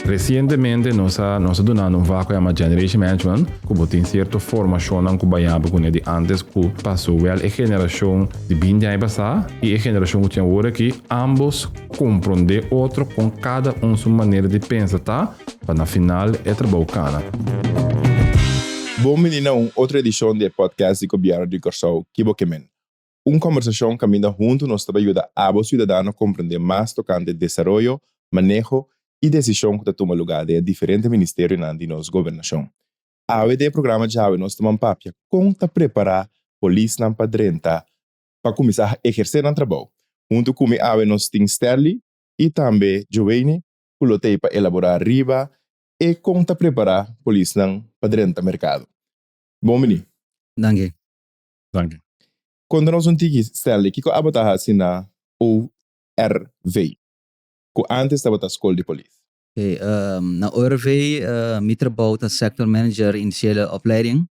Resientemente nos a nos a duna un vak ku yama Generation Management, ku bo tin sierto formashonnan ku bayaba kuné di antes ku pasó wèl e generashon di 20 aña pasá i e generashon ku tin awor aki, ambos komprondé otro kon kada un su manera di pensa ta pa na final e trabou kana. Bon bini na un otro edishon di e podcast di Gobièrnu di Kòrsou, Ki Bo Ke Men? Un kòmbersashon kaminda huntu nos ta bai yuda abo siudadano komprendé mas tokante desaroyo, maneho i desishon ku ta tuma lugá den e diferente ministerionan di nos gobernashon. Awe den e programa djawe nos ta man papia kon ta prepará polisnan pa drenta pa kuminsá ehersé nan trabou. Huntu ku mi awe nos tin Stanley i tambe Joweine ku lo t'ei pa elaborá riba e kon ta prepará polisnan pa drenta merkado. Bon bini. Danki. Danki. Konta nos un tiki, Stanley, kiko abo ta hasi na ORV, ku antes tabata Skol di Polis? Oké, na ORV mi trabou ta sector manager initiële opleiding.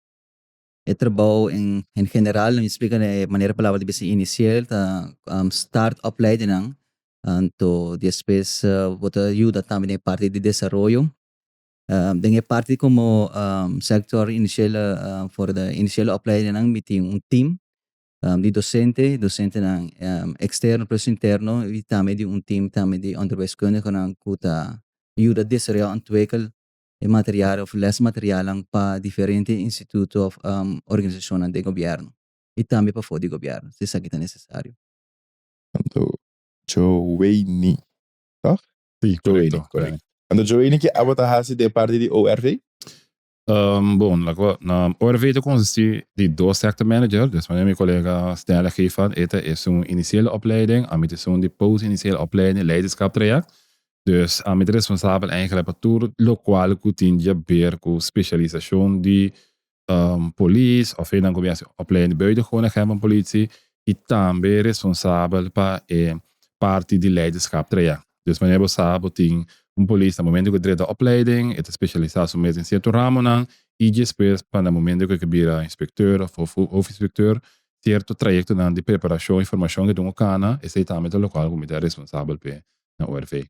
E trabou en en general, mi splika na e manera palabra di bisa initieel ta start opleidingnan, anto despues bo ta yuda tambe den e parti di desaroyo. Den e parti komo sector initiële for de initiële opleidingnan mi tin un team di docente, docentenan externo plus interno y tambe di un team tambe di onderwijskundigenan ku ta yuda desaroyá ontwikkel e material of lesmaterialnan pa diferente instituto of organisashonnan den gobièrnu y tambe pafó di gobièrnu si esaki ta nesesario. Anto Joweini, toch? Sí, Joweini, korekto. korekto. Anto Joweini ke abo ta hasi den parti di ORV? Bon, na ORV ta konsistí di dos sector manager, dus wanneer mi kolega Stanley geeft van, e ta esun initiële opleiding, ami ta esun di post initiële opleiding, leiderschap traject. Dus ami ta responsabel eigenlijk pa tur lokual ku tin di haber ku spesialisashon di polis of hendenan ku bin hasi opleiding buitengewoon agent van politie i tambe responsabel pa e parti di leiderschap traject. Dus wanneer bo sa bo tin un polis na momento ku e drenta opleiding e ta spesialisá su mes den sierto ramonan i despues pa na momento ku e ke bira inspekteur of hoofdinspekteur sierto trayektonan di preparashon i formashon ke dun kana esei tambe ta lokual ku mi ta responsabel p'e na ORV.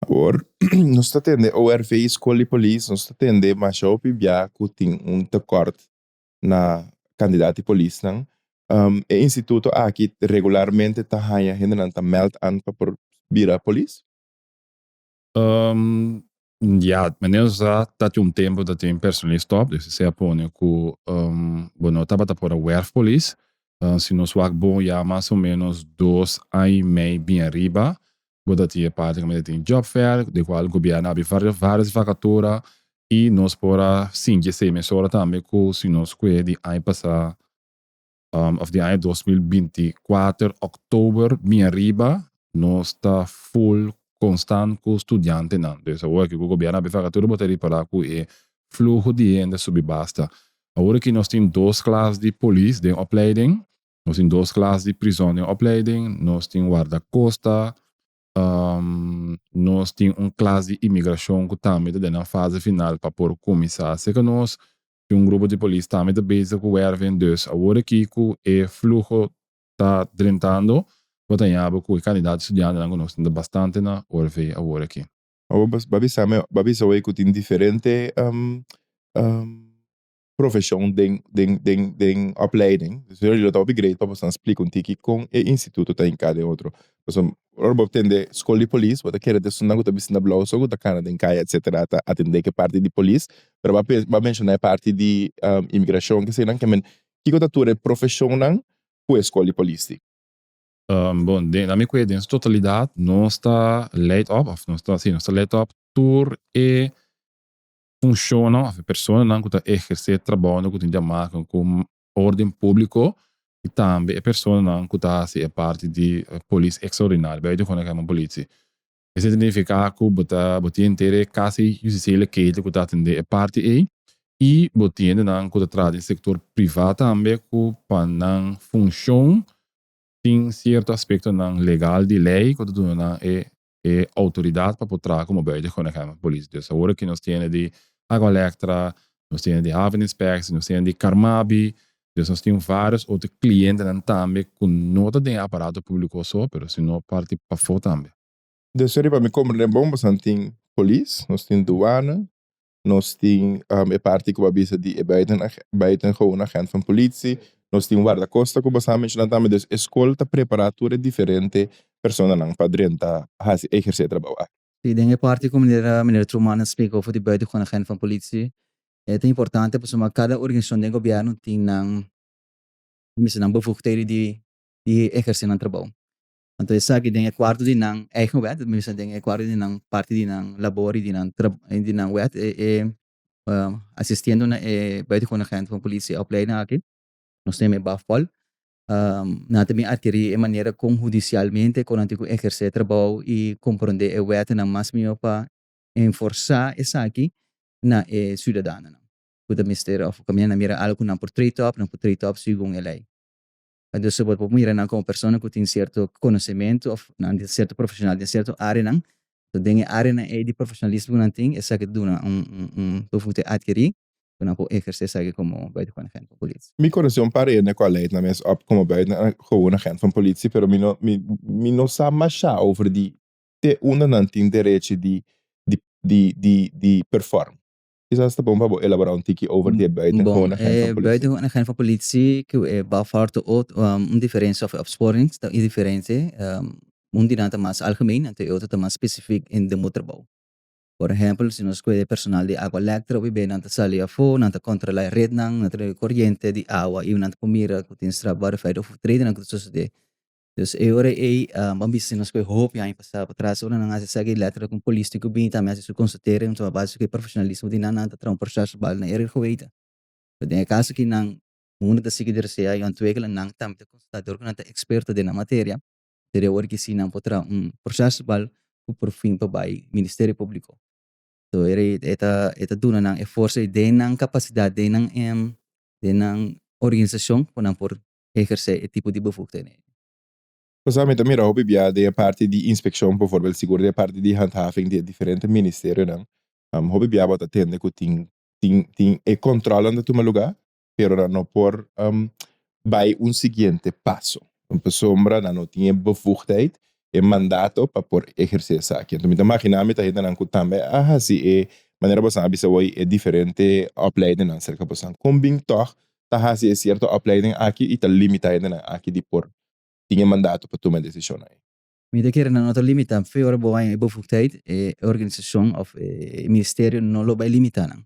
Awor nos ta tende ORV i skol di polis nos ta tende masha hopi bia ku tin un tekort na kandidat di polisnan. E instituto aki regularmente ta haña hendenan ta meld an pa por bira polis? Ya, manera nos sa ta tin un tempu ta tin personeel stop, dus esei a pone ku bo no tabata por a wèrf polis. Si nos wak bon ya mas o menos dos aña i mei bin ariba bo ta tin e parti kaminda tin job fair, di kual gobièrnu a habri varios vakatura i nos por a sinti esei mesora tambe ku si nos kue di aña pasá òf di aña 2024 òktober bin ariba nos ta full konstant ku studiantenan. Dus awor aki ku gobièrnu a habri vakatura bo ta ripará ku e fluho di hende a subi basta. Awor aki nos tin dos klas di polis den opleiding. Nos tin dos klas di prizon den opleiding, nos tin wardakosta, nos tin un klas di imigrashon ku tambe ta den nan fase final pa por kuminsá. Seka nos tin un grupo di polis tambe ta bezig ku wèrving, dus awor aki ku e fluho ta drentando bo ta haña ku e kandidat di studiantenan ku nos tin ta bastante na ORV awor aki. Awor bo a bisa mi, bo a bisa awor ku tin diferente profeshon den den den den opleiding. Dus lo ta hopi great pa boso nan splika un tiki kon e instituto ta hinká den otro. Pasobra ora bo tende skol di polis bo ta kere ta esunnan ku ta bisti na blou so ku ta kana den kaya etsetera ta atendé ku e parti di polis. Pero bo a bo a menshoná e parti di imigrashon kesenan ke men kiko ta tur e profeshonnan ku e skol di polis tin? Bon, den ami ku e den su totalidat nos ta leid op òf nos ta si nos ta leid op tur e funshonnan òf e personanan ku ta ehersé trabounan ku tin di maken ku orden públiko i tambe e personanan ku ta hasi e parti di polis ekstraordinario, buitengewoon geheime politie. Esei ta nifiká ku bo ta bo tin henter e kasi justisiele keten ku ta atendé e parti ei i bo tin hendenan ku ta traha den sektor privá tambe ku pa nan funshon tin sierto aspektonan legal di lei ku ta duna nan e e outoridat pa por traha komo buitengewoon geheime politie. Dus awor aki nos tiene di Aqualectra, nos tiene di Haveninspectie, nos tiene di Carmabi, dus nos tin varios otro clientenan tambe cu no ta den e aparato publico so, pero sino parti pafo tambe. Dus sorry pa mi comprende bon, boso tin. polis, nos tin douane, nos tin e parti ku bo a bisa di e buiten buitengewoon agent van politie, nos tin wardakosta ku bo sa menshona tambe. Dus e skol ta prepara tur e diferente personanan pa drenta hasi ehersé e trabou aki. Si, den e parti ku meneer meneer Truman a splika over di buitengewoon agent van politie, e ta importante pasobra kada organisashon den gobièrnu tin nan mester nan bevoegdheden di di ehersé nan trabou. Anto esaki den e kuarto di nan eigen wet, mester den e kuarto di nan parti di nan labor y di nan di nan wet e e asistiendo na e buitengewoon agent van politie opleiding aki, nos tin e bafpol, nan ta bin adkeri e manera kon hudisialmente kon nan tin ku ehersé e trabou y komprondé e wetnan mas mihó pa enforsá esaki na e siudadanonan ku ta mester òf kaminda nan mira algu ku nan por trade op, nan por trade op segun e lei. Dus bo por mira nan komo persona ku tin sierto konosementu òf nan ta sierto profeshonal den sierto areanan. So den e areanan ei di profeshonalismo ku nan tin esaki ta duna un un bevoegdheid atkerí ku nan por ehersé esaki komo buitengewoon agent van politie. Mi konosi un par hende ku a leid nan mes op komo buitengewoon agent van politie pero mi no mi no sa masha over di te unda nan tin derechi di di di di perform. Kisas ta bon pa bo elaborá un tiki over di e buitengewoon Bon, agent e van politie. buitengewoon agent van politie ku e bafar ta ot un diferensia of e opsporing ta un diferente. Un di nan ta mas algemeen anto e otro ta mas spesifik in den bo trabou. Por ehempel, si nos kuida e personal di Agua Electra hopi bes nan ta sali afó, nan ta kontrolá e rednan, nan ta mira e koriente di awa i nan ta por mira ku tin strafbare feit of overtredingnan ku ta sosodé. Dus e ora ei ban bisa si nos koe hopi aña pasá patras ora nan hasi esaki letterlijk un polis tin ku bini tambe hasi su konstatering a base ku e profesionalismo di nan nan ta traha un proces bal na erger geweten. Pero den e kaso ki nan mundu ta sigui dersea i ontwikkelen nan tambe ta konstatá dor ku nan ta eksperto den nan materia seria ora ki si nan por traha un proces bal ku por fin pa bai ministerio publiko. So e ora ei e ta e ta duna nan e forsa ei den nan kapasidat den nan den nan organisashon ku nan por ehersé e tipo di bevoegdheid ei. Pasobra mi ta mira hopi bia den e parti di inspekshon, bijvoorbeeld, sigur den e parti di handhaving di e diferente ministerionan, hopi bia bo ta tende ku tin tin tin e kòntròlnan ta tuma lugá, pero nan no por bai un siguiente paso, pasobra nan no tin e bevoegdheid, e mandato pa por ehersé esaki. Anto mi ta maginá mi ta hendenan ku tambe a hasi e manera boso a bisa awor e diferente opleidingnan serka boso. Kon bin tòg ta hasi e sierto opleiding aki i ta limita hendenan aki di por tin e mandato pa tuma e desishonnan ei. Mi ta kere nan no ta limita, fe ora bo haña e bevoegdheid e organisashon of e ministerio no lo bai limita nan.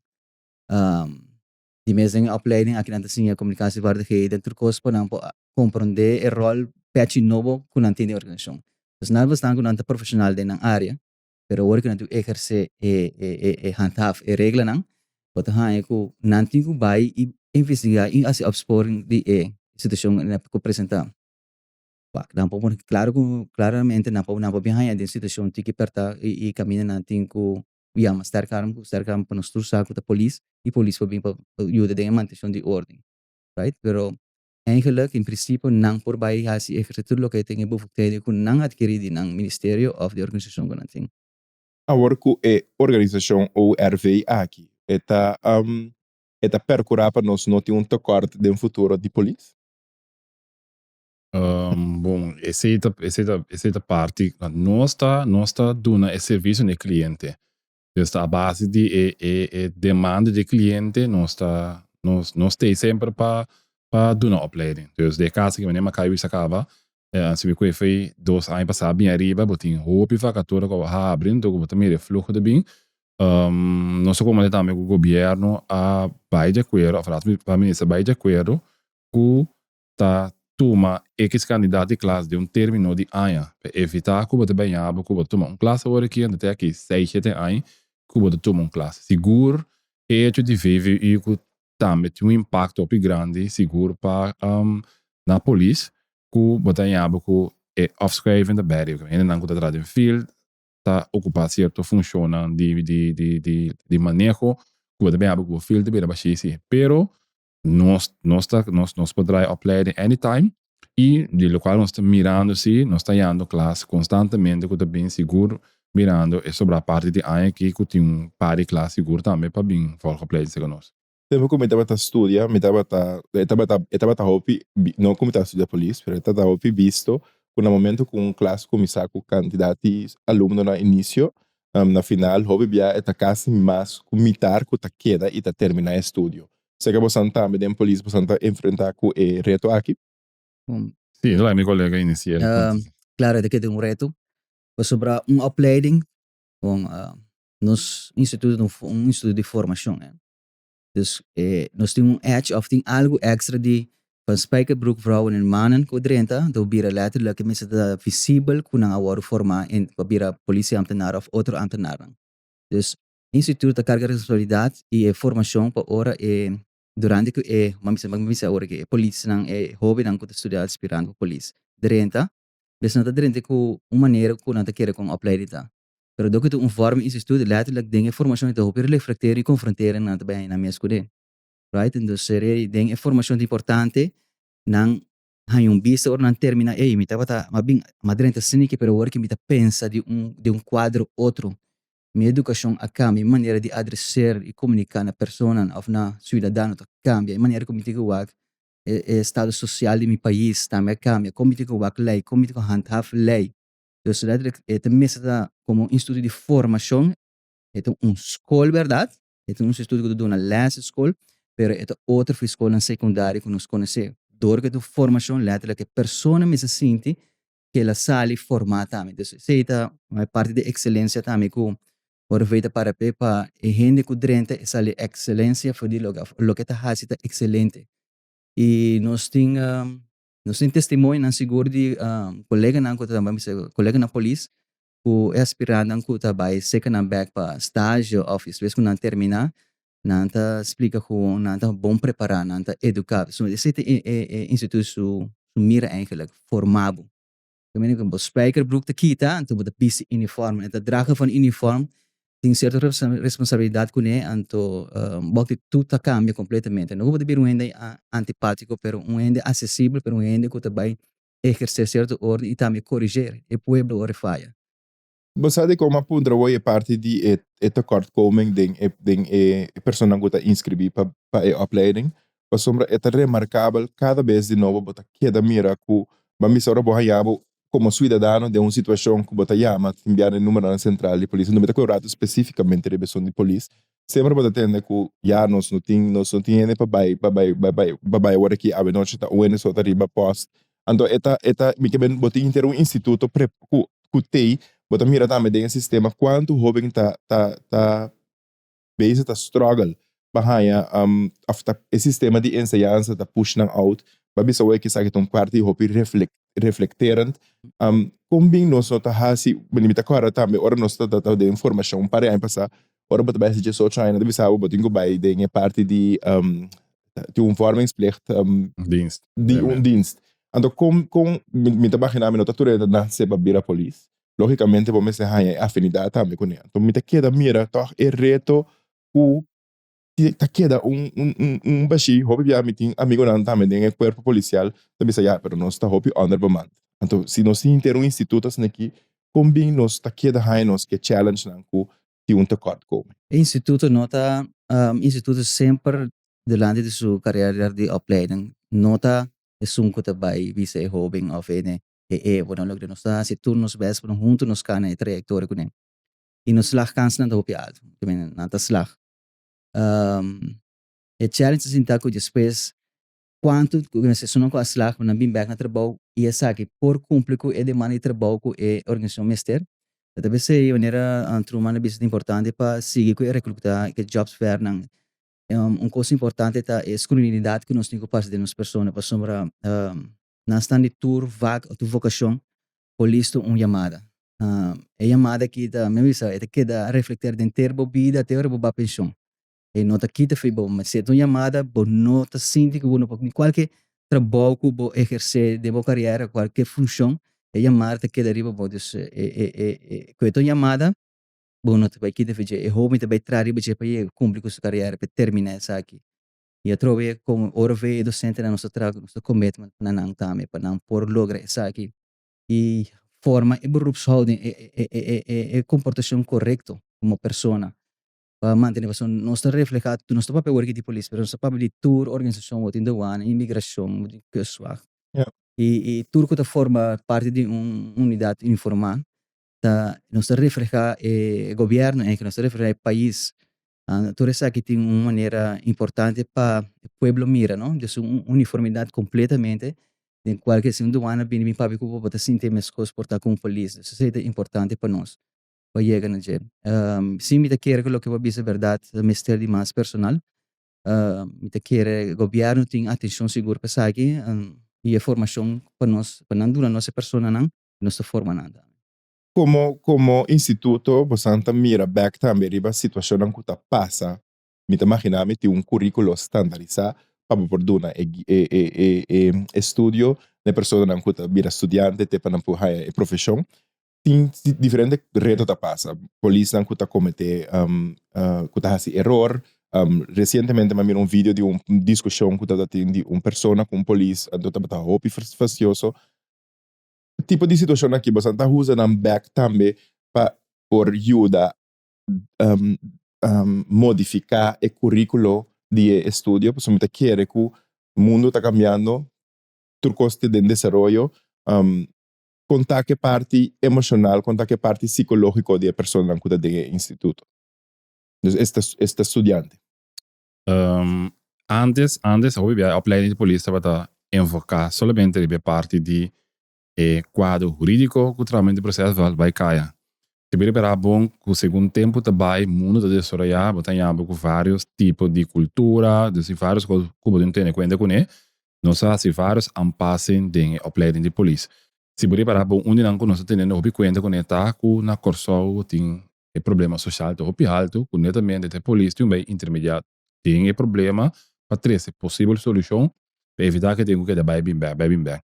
Di mes den e opleiding aki nan ta siña communicatievaardigheden tur kos pa nan por komprondé e ròl pechi nobo ku nan tin den e organisashon. Dus nan bestaan ku nan ta profeshonal den nan área, pero ora ku nan tin ku ehersé e e handhaaf e reglanan, bo ta haña ku nan tin ku bai i investigá i hasi opsporing di e situashon ku presentá. Wak, nan por pone klaro ku klaramente nan por nan por bin haña den situashon tiki pèrtá i kaminda nan tin ku yama sterk arm ku sterk arm pa nos tur sa ku ta polis i polis por bin pa yuda den e mantenshon di órden, right? Pero Eigenlijk, in principio, nan por bai hasi ehersé tur loke tin e bevoegdheden ku nan adkerí di nan ministerio òf di organisashon ku nan tin. Awor ku e organisashon ORV aki, e ta e ta perkurá pa nos no tin un tekort den futuro di polis? Bon, esei ta esei ta esei ta parti, nos ta nos ta duna e servisio na e kliente. Dus ta a base di e e e demanda di e cliente nos ta nos nos ta ei semper pa pa duna opleiding. Dus den e caso aki manera Makai wis a caba si mi koe fei 2 aña pasa bin ariba bo tin hopi vacatura cu a habri enton cu bo ta mira e fluho ta bin. Nos a comenta tambe cu gobierno a bay di acuerdo of raad van minister a bay di acuerdo cu ta tuma ekis kandidat di klas den un termino di aña pa evitá ku bo ta baña bo ku bo ta tuma un klas awor aki anto te aki seis shete aña ku bo ta tuma un klas. Sigur e hecho di VVU ku tambe tin un impakto hopi grandi sigur pa na polis ku bo ta haña bo ku e afschrijving ta bèri hendenan ku ta traha den field ta okupá sierto funshonnan di di di di maneho ku bo ta baña bo ku bo field ta bira bashí si pero Nos nos ta nos nos por draai opleiding anytime y di locual nos ta mirando si nos ta yando klas constantemente cu ta bin sigur mirando e sobra parti di aña aki cu tin un par di klas sigur tambe pa bin volg opleiding cerca nos. Tempo cu mi tabata studia mi tabata e tabata e tabata hopi no cu mi tabata studia polis pero e tabata hopi bisto cu na momento cu un klas cuminsa cu cantidad di alumno na inicio. Na final hopi bia e ta kasi mas ku mitar ku ta keda i ta terminá e studio. Seka bosan tambe den polis bosan ta enfrentá ku e reto aki? Sí, laga mi kolega inisiá. Klaro e ta keda un reto pasobra un opleiding bon nos instituto ta un instituto di formashon. Dus nos tin un edge of tin algu extra di van spijkerbroek vrouwen en mannen ku drenta do bira letterlijk e mester ta visibel ku nan a wòrdu formá en pa bira polisieambtenaar of otro ambtenaarnan. Dus instituto ta karga responsabilidat i e formashon pa ora e durante ku e ban bisa ban bisa ora ku e polisnan e hóbennan ku ta studia aspirante pa polis drenta mes nan ta drenta ku un manera ku nan ta kere ku un opleiding ta. Pero dor ku ta un vorm instituto letterlijk den e formashon e ta hopi reflecteren i konfronteren nan ta bai haña nan mes kuné. Right? Entonces seria den e formashon ta importante nan haña un bista ora nan termina ey mi tabata mi a bin mi a drenta asina pero awor ki mi ta pensa di un di un kuadro otro. Mi edukashon a kambia, mi manera di adreser i komuniká na personanan òf na siudadano ta kambia, e manera ku mi tin ku wak e e estado sosial di mi pais tambe a kambia, kon mi tin ku wak lei, kon mi tin ku handhaf lei. Dus letterlijk e ta mester ta komo un instituto di formashon, e ta un skol bèrdat, e ta un instituto ku ta duna lès di skol, pero e ta otro for di skolnan sekundario ku nos konosé. Dor ku e ta un formashon letterlijk e persona mester sinti ku el a sali formá tambe. Dus esei ta un parti di ekselensia tambe ku ora ta para p'e pa e hende ku drenta e sali ekselensia for di loke loke e ta hasi ta ekselente. I nos tin Nos tin testimonionan sigur di koleganan ku ta bisa koleganan polis ku e aspirantenan ku ta bai seka nan bek pa stage òf despues ku nan terminá nan ta splika ku nan ta bon prepará nan ta eduká. So esei ta e e instituto su su mira eigenlik, forma bo. Kaminda ku bo spijkerbroek ta kita anto bo ta bisti uniform e ta draga van uniform tin sierto responsabilidat kuné anto bo actitud ta cambia completamente no ku bo ta bira un hende antipatico pero un hende accesibel pero un hende ku ta bai eherce sierto orden y tambe corriger e pueblo ora e faya. Bo sa dikon a puntra wou e parti di e tekortkoming den e den e personanan ku ta inskribí pa pa e opleiding? Pasobra e ta remarkabel kada bes di nobo bo ta keda mira ku ban bisa ora bo haña bo komo suidadano den un situashon ku bo ta yama tin bia na e numeronan sentral di polis, no mi ta koe rato spesífikamente riba esun di polis, semper bo ta tende ku ya nos no tin nos no tin hende pa bai pa bai pa bai pa bai awor aki awenochi ta un hende so ta riba pòst. Anto e ta e ta mi ke ben bo tin henter un instituto pre ku ku tei bo ta mira tambe den e sistema kuantu hóben ta ta ta bezig ta struggle pa haña of ta e sistema di enseñansa ta push nan out pa bisa wou esaki ta un parti hopi reflecterend kon bin nos no ta hasi mi ta kòrda tambe ora nos ta ta den formashon un par di aña pasá ora bo ta bai hasi diesocho aña nan ta bisa bo bo tin ku bai den e parti di di un vormingsplicht Dienst. di un dienst anto kon kon mi ta bagina mi no ta tur e ta nase pa bira polis logicamente bo mester haña e afinidad tambe kuné. Anto mi ta keda mira tòg e reto ku ta keda un un un bashí. Hopi bia mi tin amigonan tambe den e kuerpo polisial ta bisa ya pero nos ta hopi onderbemand. Anto si nos tin henter un instituto asina aki kon bin nos ta keda haña nos ke challengenan ku tin un tekort komi? E instituto no ta instituto semper durante di su carera di opleiding no ta esun ku ta bai bisa e hoben of e E e bo no logra nos ta hasi tur nos best pa huntu nos kana e trayectoria kuné i nos slagkansnan ta hopi alto nan ta slag e challenge ta sinta ku despues kuantu esunnan ku a slag nan bin bek na trabou i esaki por kumpli ku e demanda di trabou ku e organisashon mester ta p'esei manera Truman a bisa ta importante pa sigui ku e rekluta ku e jobs fairnan un kos importante ta e scrutinidat ku nos tin ku pasa den nos persona pasobra Nan stan di tur vak o tur vokashon por listo un yamada. E yamada aki ta, mi a bisa, e ta keda reflekter den ter bo bida te ora bo ba penshon. E no ta kita for bo, ma si e ta un yamada bo no ta sinti ku bo no por kualke trabou ku bo ehersé den bo kariera, kualke funshon, e yamada ta keda riba bo. Dus e e e ku e ta un yamada bo no ta bai kita for dje. E hoben ta bai traha riba dje pa yega kumpli ku su kariera, pa e terminá esaki. I atrobe komo ora ve e dosentenan nos ta traha ku nos ta commitment na nan tambe pa nan por logra esaki i forma e beroepshouding e komportashon korekto komo persona pa mantene pasobra nos ta refleha nos ta papia awor aki di polis pero nos ta papia di tur organisashon bo tin douane, imigrashon, bo tin kustwacht i tur ku ta forma parti di un unidat uniformá. Ta nos ta refleha e gobierno en nos ta refleha e pais. Tur esaki tin un manera importante pa e pueblo mira no. Dus un uniformidad completamente den cual ke si un duana bini bin papia ku bo, bo ta sinti meskos por ta ku un polis. Dus esei ta importante pa nos pa yega na dje. Si mi ta kere ku loke bo a bisa berdad ta mester di mas personal. Mi ta kere gobierno tin atencion sigur pa esaki y e formacion pa nos pa nan duna nos e personanan. Nos ta forma nan tambe. Komo komo instituto bosan ta mira bek tambe riba situashonnan ku ta pasa? Mi ta maginá mi tin un kuríkulo standarisá pa bo por duna e e e e e estudio na e personanan ku ta bira studiante te pa nan por haña e profeshon. Tin diferente reto ta pasa, polisnan ku ta kometé ku ta hasi eror. Resientemente mi a mira un video di un diskushon ku tabata tin di un persona ku un polis anto tabata hopi fastioso. Tipo di situacion aki boso ta usa nan bek tambe pa por yuda modifica e curiculo di e estudio pasobra mi ta kere cu mundo ta cambiando tur cos ta den desaroyo con ta ke parti emocional con ta ke parti psicologico di e personanan cu ta den e instituto dus esta studiante. Antes, antes hopi bia e opleiding di polis tabata enfoká solamente riba e parti di e kuadro hurídiko ku tramento di proseso val bai kaya. Si bo ripará bon ku segun tempu ta bai mundu ta desaroyá bo ta yama ku vários tipo di kultura, dus tin vários kos ku bo tin tene kuenta kuné. Nos a hasi vários aanpassing den e opleiding di polis. Si bo ripará bon un di nan ku nos ta teniendo hopi kuenta kuné ta ku na Kòrsou tin E problema social ta hopi haltu ku netamente ta e polis tin un bay intermediá den e problema pa trese posibel solushon pa evitá ku e tin ku keda bay bin bek bay bin bek.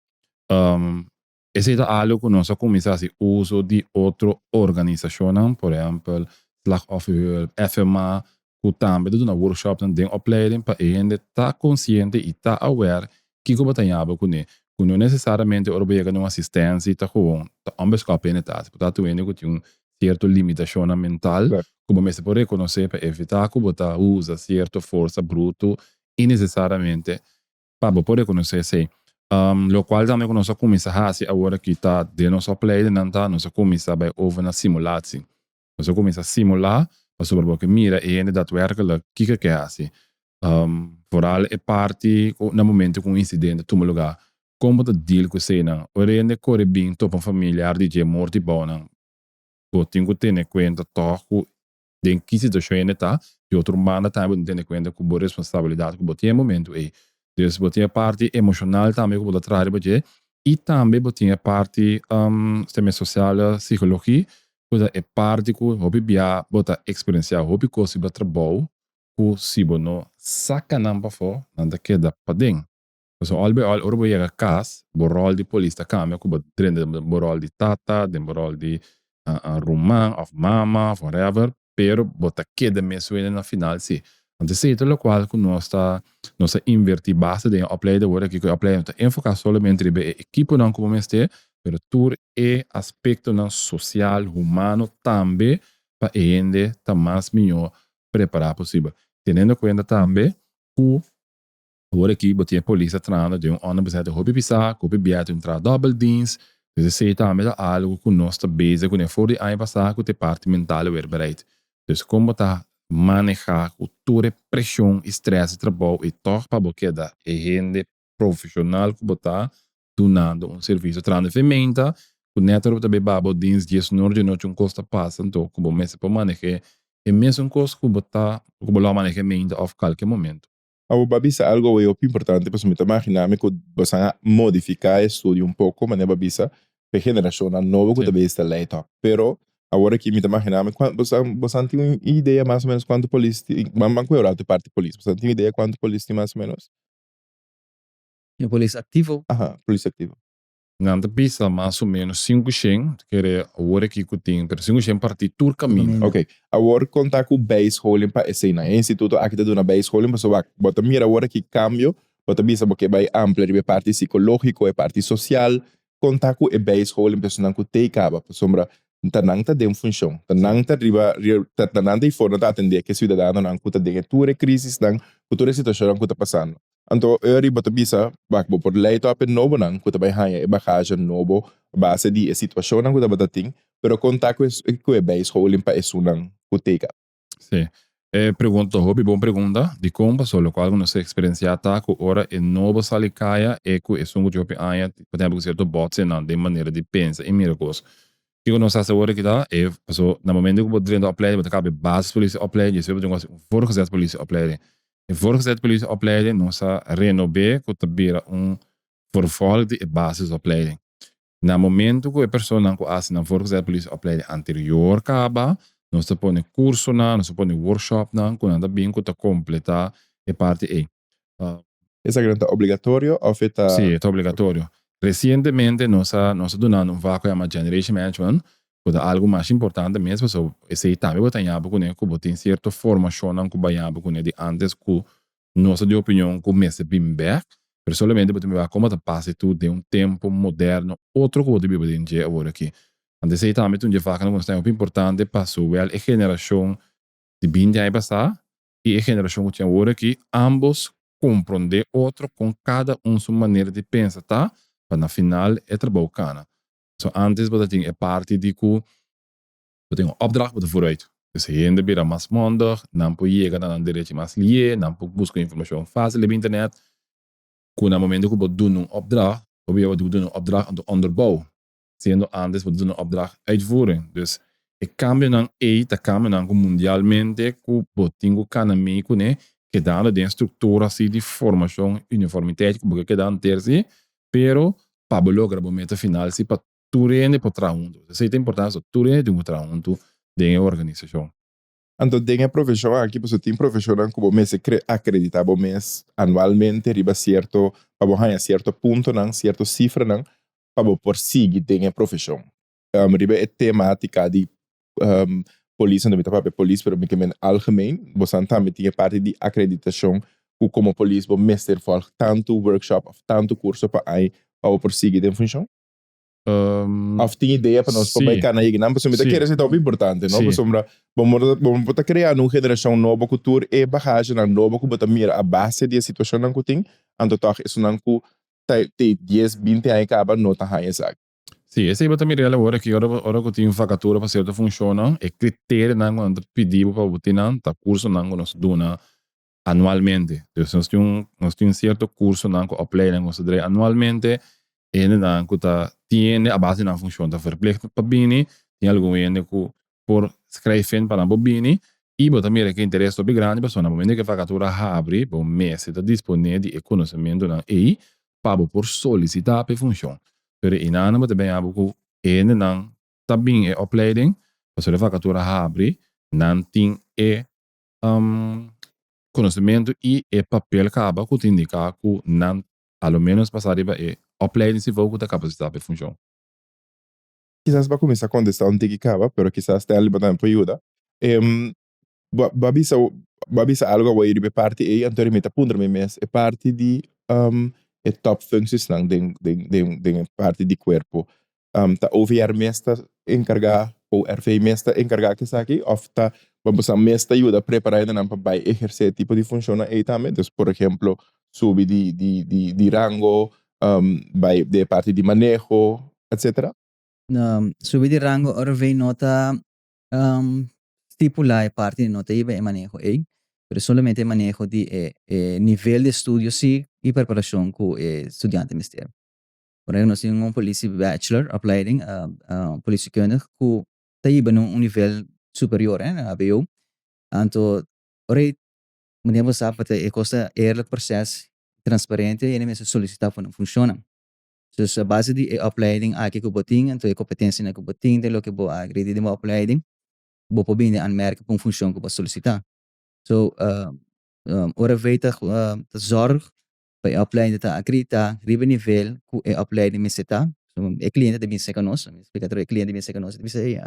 Esei ta algu ku nos a kuminsá hasi uso di otro organisashonnan, por ehèmpel Slachtofferhulp, FMA, ku tambe ta duna workshopnan den opleiding pa e hende ta konsiente i ta aware kiko bo ta yaba kuné, ku no nesesariamente ora bo yega na un asistensia ta gewoon ta onbeskòp hende ta hasi, por ta tur hende ku tin un sierto limitashonnan mental ku bo mester por rekonosé pa evitá ku bo ta usa sierto forsa brutu innesesariamente pa bo por rekonosé esei. Lokual tambe ku nos a kuminsá hasi awor aki ta den nos opleidingnan ta nos a kuminsá bai over na simulatie. Nos a kuminsá simulá pasobra bo ke mira e hende daadwerkelijk kiko e ke hasi. Vooral e parti ku na momento ku un insidente tuma lugá, kon bo ta deal ku eseinan? Ora e hende kore bin topa un familiar di dje morto i bounan, bo tin ku tene kuenta tòg ku den ki situashon e hende ta. Di otro banda tambe bo tin tene kuenta ku bo responsabilidat ku bo tin e momento ei. Dus bo tin e parti emoshonal tambe ku bo ta traha riba dje i tambe bo tin e parti sociale psychologie ku ta e parti ku hopi bia bo ta eksperensiá hopi kos riba trabou ku si bo no saka nan pafó nan ta keda paden. Pasobra òl bai òl ora bo yega kas bo ròl di polis ta kambia ku bo drenta den bo ròl di tata, den bo ròl di ruman òf mama òf whatever pero bo ta keda mes wende na final si. Anto esei ta lokual ku nos ta nos ta invertí basta den e opleiding awor aki ku e opleiding no ta enfoká solamente riba e ekiponan ku bo mester pero tur e aspektonan sosial, humano tambe pa e hende ta mas mihó prepará posibel. Teniendo kuenta tambe ku awor aki bo tin e polis ta trahando den un onderbezette hopi pisá, ku hopi biaha tin un traha dòbel dins, dus esei tambe ta algu ku nos ta bezig kuné for di aña pasá ku ta e parti mental weer bereid. Dus kon bo ta manehá ku tur e preshon i strès di trabou i tòg pa bo keda e hende profeshonal ku bo ta dunando un servisio trahando fementa ku nèt ora bo ta beba bo dins dies nor di nochi un kos ta pasa anto ku bo mester por maneh'é e mesun kos ku bo ta ku bo lo a maneh'é meinta òf kalke momento. Abo bo a bisa algo awey hopi importante pasobra mi ta magina mi ku boso a modifiká e estudio un poko manera bo a bisa pa e generashonnan nobo ku ta bay esta lei tòg pero awor aki mi ta magina mi boso boso tin un idea mas o menos kuantu polis tin ban ban ku e rato e parti polis boso tin un idea kuantu polis tin mas o menos? E polis aktivo. Aha, polis aktivo. Nan ta bisa mas o menos sinku shen, ta kere awor aki ku tin, pero sinku shen partí tur kaminda. Ok, awor konta ku bijscholing pa eseinan. E instituto aki ta duna bijscholing pasobra wak, bo ta mira awor aki kambio, bo ta bisa bo ke bai amplia riba e parti sikológiko, e parti sosial, konta ku e bijscholing pa esunnan ku tei kaba, pasobra ta nan ta den funshon, ta nan ta riba, ta nan ta ei for, nan ta atendé ku e siudadanonan ku ta den e tur e krisisnan, ku tur e situashonnan ku ta pasando. Anto Uri bo ta bisa, Wak, bo por lei tòp e nobonan ku ta bai haña e bagahe nobo a base di e situashonnan ku tabata tin. Pero kon ta ku ku e bijscholing pa esunnan ku teka? Sí. E pregunta ta hopi bon pregunta. Dikon? Pasobra lokual ku nos a eksperensiá ta ku ora e nobo sali kaya e ku esun ku tin hopi aña por ehempel ku sierto bòtsenan den manera di pensa i mira kos. Kiko nos hasi awor aki ta e pasobra na momento ku bo drenta opleiding bo ta kaba e basis politie opleiding despues bo tin ku hasi un voorgezet politie opleiding. E voorgezet politie opleiding nos a renob'é ku ta bira un vervolg di e basis opleiding. Na momento ku e personanan ku a hasi nan voorgezet politieopleiding anterior kaba, nos ta pone kursonan, nos ta pone workshopnan ku nan ta bin ku ta kompletá e parti ei. Esaki nan ta obligatorio òf e ta? Sí, e ta obligatorio. Resientemente nos a nos a duna un vak ku yama Generation Management, ku ta algu mas importante mes pasobra esei tambe bo ta ñaba kuné ku bo tin sierto formashonnan ku bo a ñaba kuné di antes ku Nos ta di opinion ku mester bin bek, pero solamente bo ta mira komo ta pasa tur den un tempu moderno otro ku bo ta biba den dje awor aki. Anto esei tambe ta un dje vaknan ku nos ta hopi importante pa sowel e generashon di binti aña pasá i e generashon ku tin awor aki ambos komprondé otro kon kada un su manera di pensa ta pa na final e trabou kana. So antes bo ta tin e parti di ku Bo tin un opdracht, bo ta vooruit. Dus hende bira mas mondig, nan por yega na nan derechi mas lié, nan por buska informashon fásil riba internet. Ku na momento ku bo duna un opdracht, bo bia bo tin ku duna un opdracht anto onderbouw. Siendo antes bo ta duna un opdracht uitvoering. Dus e kambionan ei ta kambionan ku mundialmente ku bo tin ku kana mee kuné, kedando den struktura si di formashon, uniformiteit ku bo ke keda anter si, pero pa bo logra bo meta final si pa Tur hende por traha huntu. Esei ta importante, so tur hende tin ku traha huntu den e organisashon. Anto den e profeshon aki pasobra tin profeshonnan ku bo mester kre akreditá bo mes anualmente riba sierto pa bo haña sierto puntonan, sierto sifranan pa bo por sigui den e profeshon. Riba e temátika di polis, anto mi ta papia polis pero mi ke men algemeen, bosan tambe tin e parti di akreditashon ku komo polis bo mester vòlg tantu workshop òf tantu kurso pa aña pa bo por sigui den funshon? Of tin idea pa nos por bai cana yega nan pasobra mi ta kere esei ta hopi importante no pasobra bo bo ta creando un generacion nobo cu tur e bagagenan nobo cu bo ta mira a base di e situacionnan cu tin anto tog esunnan cu ta te dies binti aña caba no ta haña esaki. Sí, esei bo ta mira el awor aki ora ora cu tin vacatura pa cierto funcionnan e criterionan cu nan ta pidi bo pa bo tin nan ta cursonan cu nos duna anualmente. Dus nos tin un nos tin cierto cursonan cu opleiding cu nos ta drai anualmente. E hendenan cu ta tin hende a base di nan funcion ta verplicht pa bini, tin algun hende cu por schrijf in pa nan por bini y bo ta mira cu e interes ta hopi grandi pasobra na momento cu e vacatura habri bo mester ta dispone di e conocimentonan ey pa bo por solicita pa e funcion. Pero eynan bo ta bini abo cu e hendenan ta bin e opleiding pasobra e vacatura habri nan tin e konosementu i e papel kaba ku ta indiká ku nan a lo ménos pasa riba e opleidingsniveau ku ta kapasitá pa e funshon. Kisas bo a kuminsá kontestá un tiki kaba, pero kisas Stanley bo tambe por yuda. Bo a bisa bo a bisa algu awor riba e parti ei, anto mi ta puntra mi mes e parti di e topfunctiesnan den den den e parti di kuerpo. Ta OVR mes ta enkargá, ORV mes ta enkargá ku esaki òf ta bo mes ta yuda prepará hendenan pa bai ehersé e tipo di funshonnan ei tambe? Dus por ehemplo subi di di di di rango, bai den e parti di maneho, etcetera. Subi di rango ORV no ta stipulá e parti no ta hiba e maneho ei, pero solamente e maneho di e e nivel di estudio si i preparashon ku e studiante mester. Por ehempel nos tin un politie bachelor opleiding politiekundig ku ta hiba na un nivel superior na hbo. Anto ora e manera bo sa pa ta e kos ta eerlijk proces transparente hende mester solisita pa nan funshonnan. Dus a base di e opleiding aki ku bo tin anto e kompetensianan ku bo tin den loke bo a agredi den bo opleiding bo por bini aanmerking pa un funshon ku bo a solisita. So ora vei ta zorg pa e opleiding ta akreditá riba e nivel ku e opleiding mester ta. So e kliente ta bin serka nos, mi splika atrobe, e kliente ta bin serka nos e ta bisa ey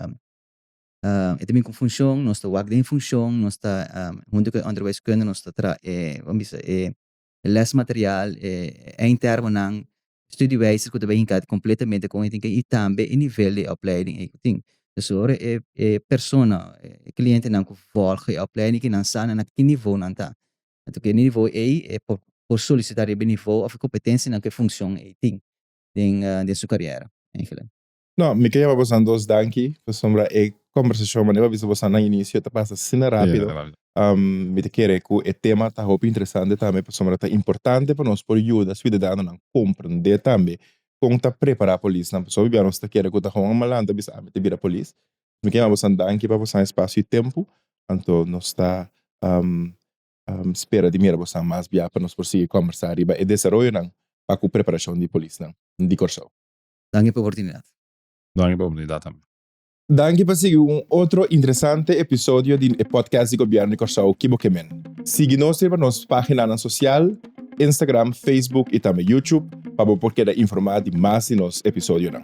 e ta bin ku funshon, nos ta wak den e funshon, nos ta huntu ku e onderwijskunde nos ta traha e bo bisa e lesmateriaal, e eindtermennan, studiewijzer ku ta bai hinká kompletamente kon e tin ke i tambe e nivel di e opleiding ey ku tin. Dus ora e e persona, e klientenan ku vòlg e opleiding ki nan sa na ki nivo nan ta. Anto ku e nivo ei e por por solisitá riba e nivo òf e kompetensianan ku e funshon ei tin den den su kariera, eigenlijk. No, mi ke yama bosan dos danki pasobra e kombersashon manera bo a bisa bosan na inisio ta pasa asina rápido. Mi ta kere ku e tema ta hopi interesante tambe pasobra ta importante pa nos por yuda siudadanonan komprendé tambe kon ta prepará polisnan. Pasobra hopi bia nos ta kere ku ta gewoon malanta bisa ami ta bira polis. Mi ke yama bosan danki pa bosan espasio i tempu. Anto nos ta spera di mira bosan mas bia pa nos por sigui kombersá riba e desaroyonan pa ku preparashon di polisnan di Kòrsou. Danki pa oportunidat. Danki pa oportunidat tambe. Danki pa sigui un otro interesante episodio di e podcast di Gobièrnu di Kòrsou Ki Bo Ke Men. Sigui nos riba nos paginanan sosial, Instagram, Facebook i tambe YouTube pa bo por keda informá di mas di nos episodionan.